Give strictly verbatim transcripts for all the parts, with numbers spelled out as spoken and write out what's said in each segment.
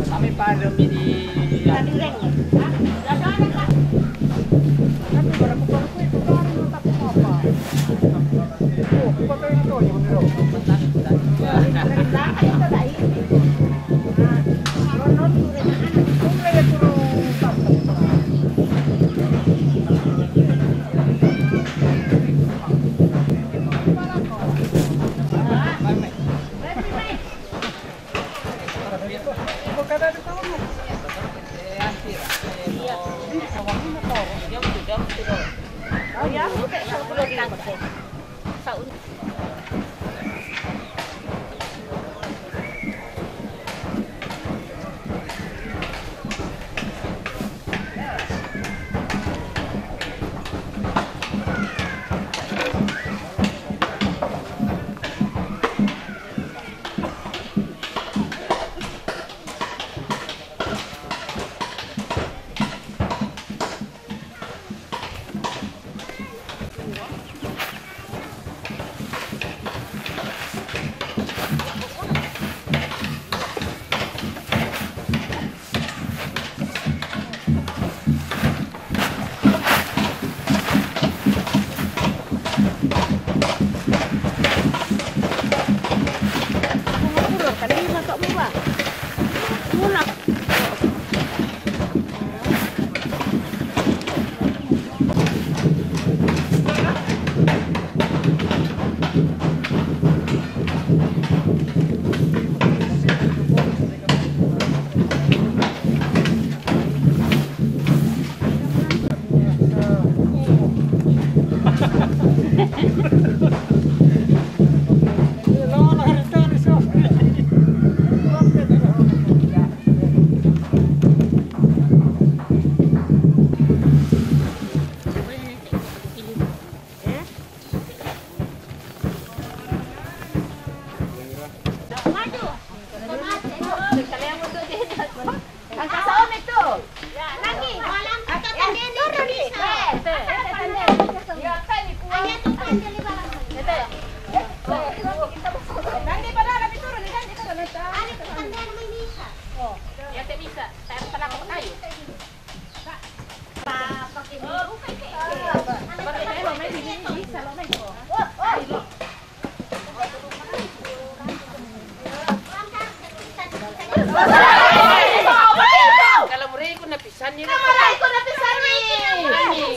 Kami pa dumi di. Tadi reng. Tapi berapa itu kan tak apa. Oh, kota itu yang dulu. Angkat saun itu. Lagi, malam kita tandem. Turun, bisa. Eh, tu. Ya, kan ni. Hanya tu kan dia lima. Nanti pada lebih turun, kan kita dah letak. Ada tandem ini. Oh. Ya, tak bisa. Tak pernah pakai kayu. Kalau murai ko na pisan ni. Kalau murai ko na pisan ni.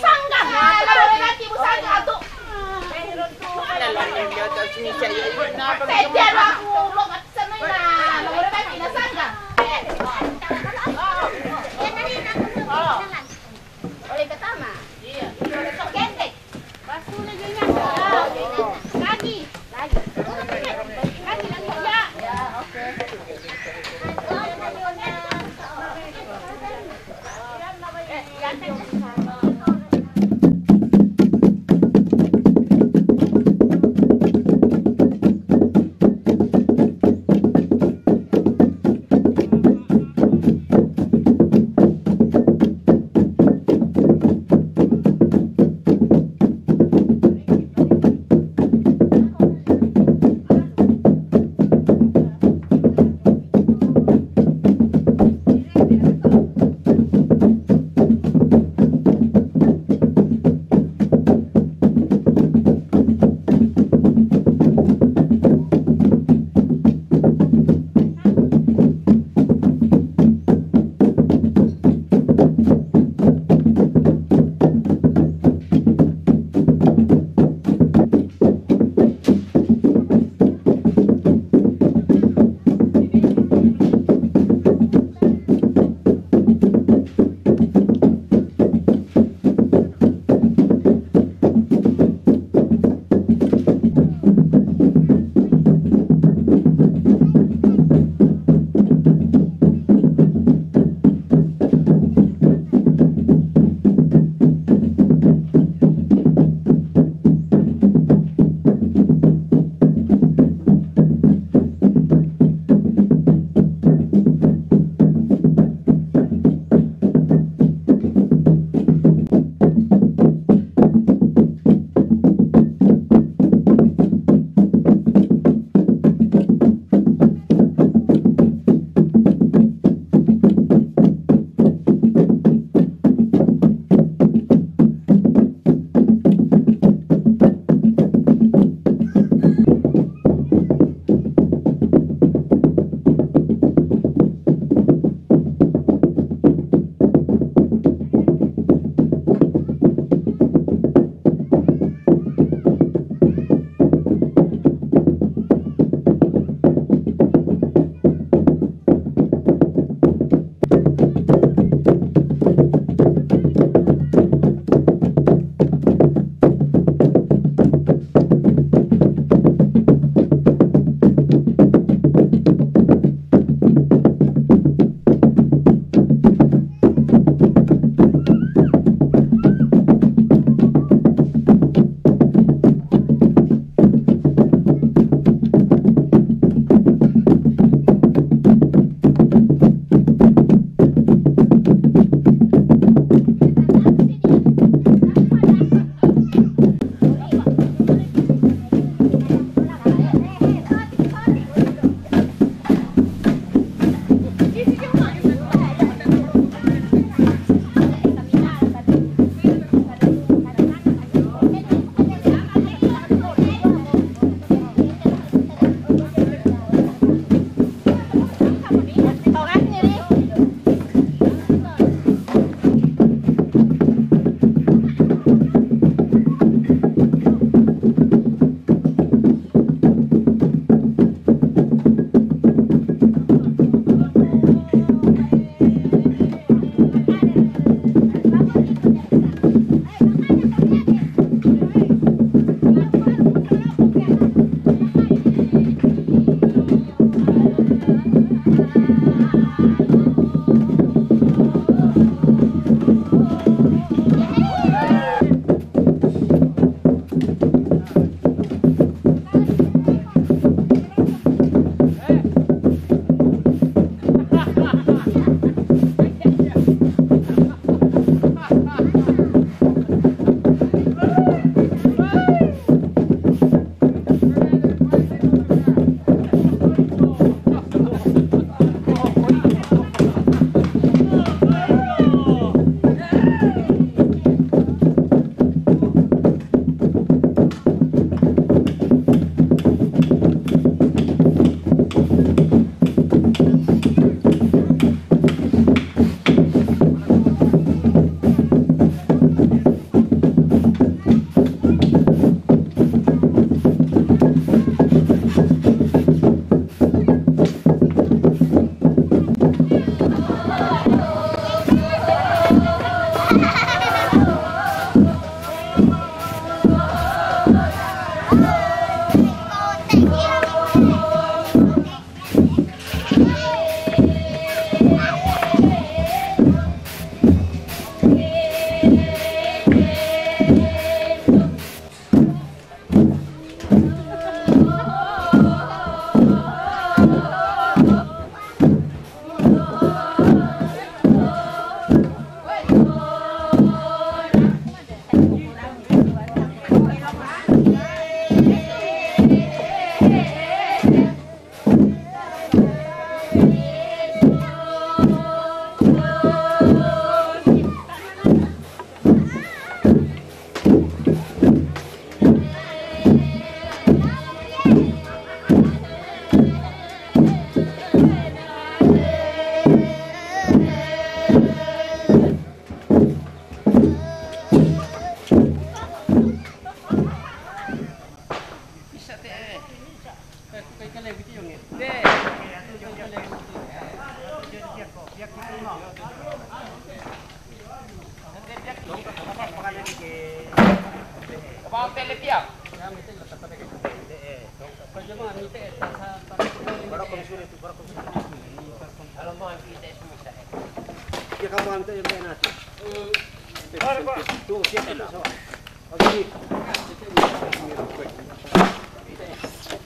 Sangga. Kalau nanti mo sangga ato. Kalau nanti mo sangga ato. Saya dia aku.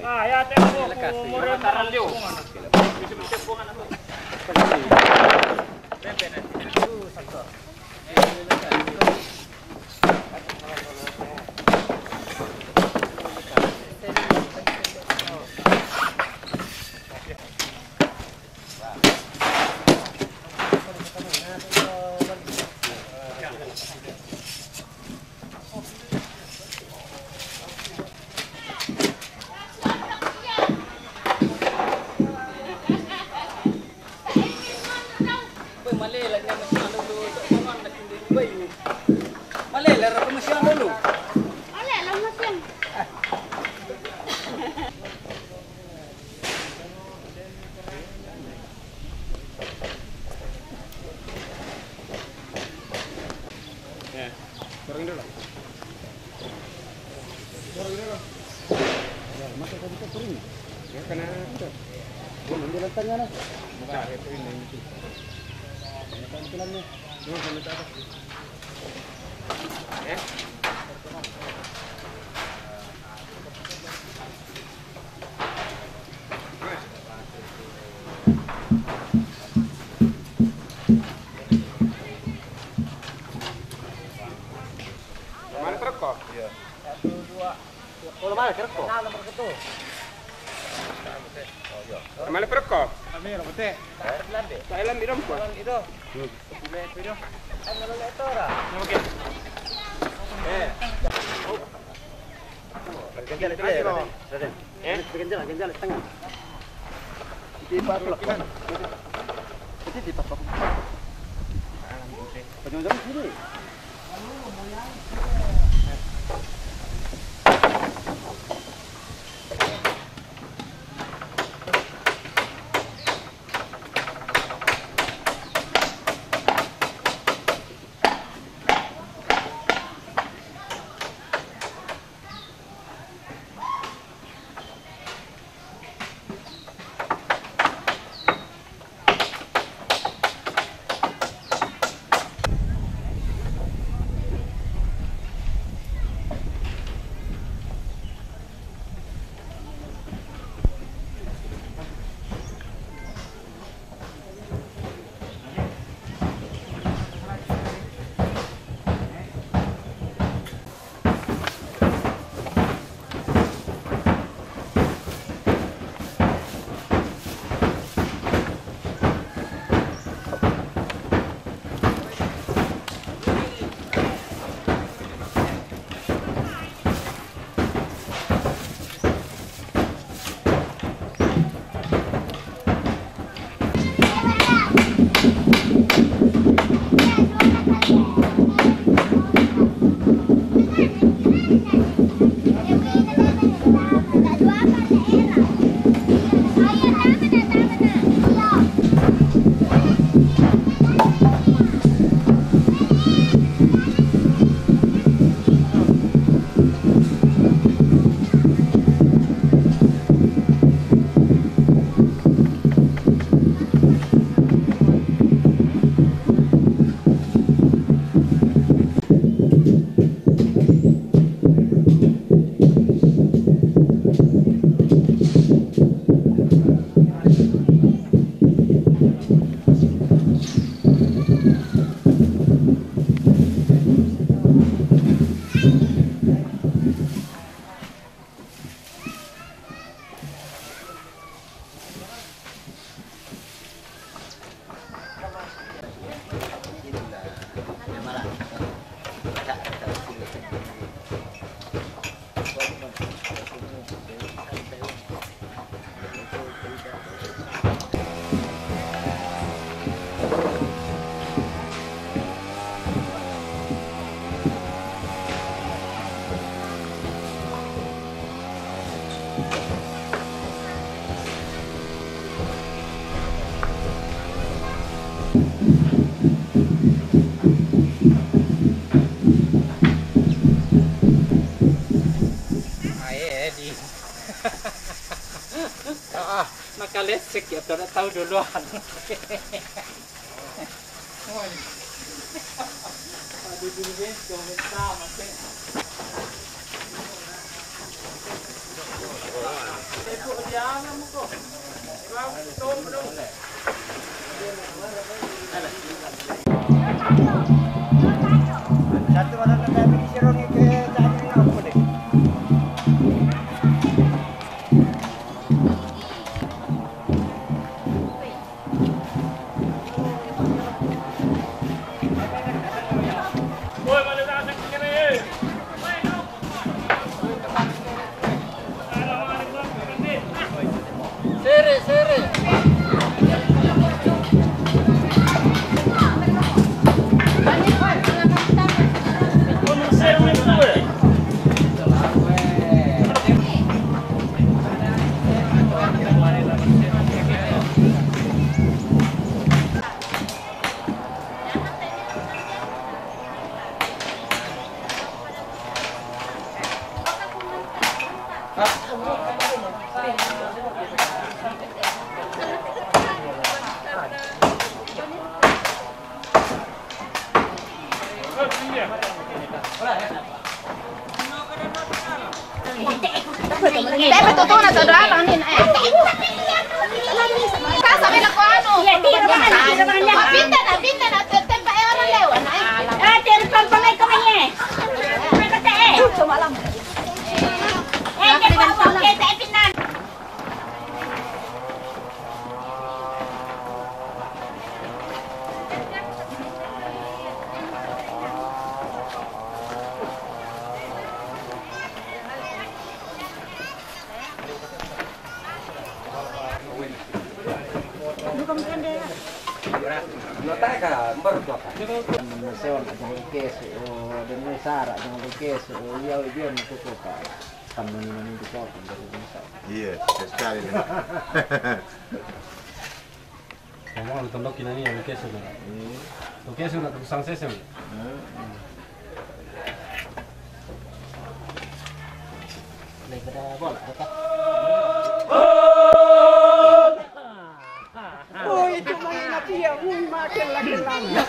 Ah, ya tengo como moreno. Bai, malela ni masiang lolo, tok mangan na kinde bai ni. Malela ra masiang lolo. Malela masiang. Ya, kurang dulu. Kurang dulu. Ya, masa tadi kita kering. Ya, kena itu. Gua ambil lantangnya lah. Buka, itu ini, itu. Ini tampilannya. Gua ambil apa? Ya. Mana truk kok? Iya. Satu, dua. Oh, mana truk kok? Nah, nomor satu. Mana truk kok? Kami, nomor satu. Thailand, di rumah. Thailand, di rumah. Itu. Hmm. Thailand, di rumah. Kan kalau lihat orang. Oke. Eh. Ganjal itu ya, Raden. Raden. Eh? Ganjal, ganjal setengah. Di pas blok. Itu di pas blok. Ujung-ujung sini. Ae, di. Ah, nakalesek ya, kada tahu duluan. Tapi betul na to doa lang din eh. Ka sa may lako ano. Pinta na, pinta na, tempa e orang lewat na eh. Ah, telepon pa may kamay eh. May kata eh. Sumalam. Eh, telepon pa may kata eh, pinan. Nota ka, baru tu ka. Nasion, jangan lupa kesu, dan sara, jangan lupa kesu, ya, dia nak tu ka. Kamu ni nanti tu ka, baru bisa. Iya, sekali. Ngomong lu tondok ini yang kesu kan. Iya. Lu kesu nak kusang sesem. Heeh. Daripada bola, apa? Oh, itu main lagi ya, makin lagi lama.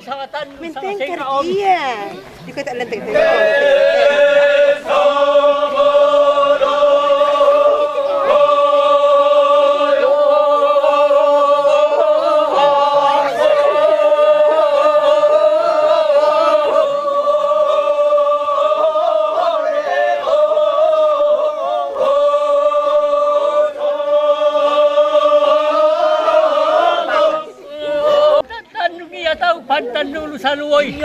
Menteng kardia. Di kota lenteng. Tantangi atau pantan dulu saluoi.